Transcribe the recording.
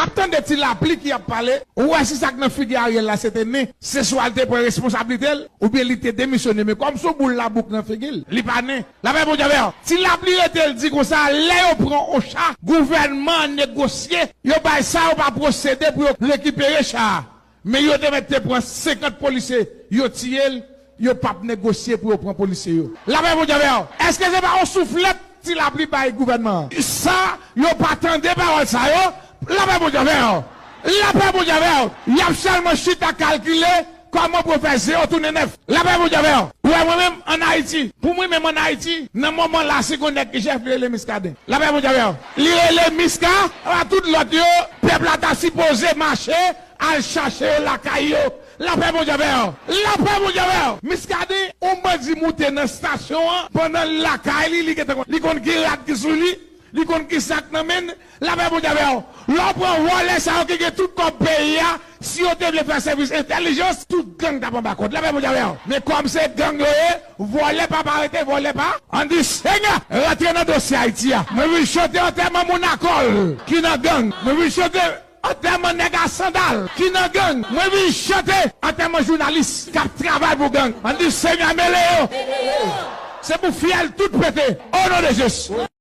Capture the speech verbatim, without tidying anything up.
Ap tande Ti Lapli ki ap pale. Ou wè si sa k nan figi Ariel la se te nen, se swa l te pran responsablite l, oubyen li te demisyone. Men kòm se yon boul labouk nan figi l, li pa nen. Lapè Bondye avè w. Ti Lapli rete l di konsa, lè yo pran Ocha, gouvènman an negosye, yo bay sa yo pa posede pou yo rekipere cha a. Men yo te mèt te pran senkant polisye, yo tiye l, yo p ap negosye pou yo pran polisye yo. Lapè Bondye avè w. Èske se pa yon souflèt Ti Lapli bay gouvènman an? Sa, yo pa tande pawòl sa yo. Lapè Bondye avè w. Lapè Bondye avè w. Y ap sèlman chita kalkile kòman pou yo fè zewo tounen nèf. Lapè Bondye avè w. Ou wè mwen menm ann Ayiti. Pou mwen menm ann Ayiti, nan moman la, si gon nèg ki chèf, li rele Miskaden. Lapè Bondye avè w. Li rele Miska, apa tout lòt yo, pèp la ta sipoze mache al chache yo lakay yo. Lapè Bondye avè w. Lapè Bondye avè w. Miskaden, yon bandi moute nan estasyon an, pandan l lakay li, li gentan konn, li konn ki rad ki sou li, li konn ki sa k nan men l. Lapè Bondye avè w. Lè w pran vòlè sa yo ki gen tout kòb peyi a, si yo te vle fè sèvis entèlijans, tout gang t ap anba kòd. Lapè Bondye avè w. Men kòm se gang yo ye, vòlè p ap arete vòlè pa. Ann di, Senyè, rantre nan dosye Ayiti a. Mwen vin chante antèman moun a kòl ki nan gang. Mwen vin chante antèman nèg a sandal ki nan gang. Mwen vin chante antèman jounalis k ap travay pou gang. Ann di, Senyè, mele yo. Se pou fyèl tout pete. O non de Jezi.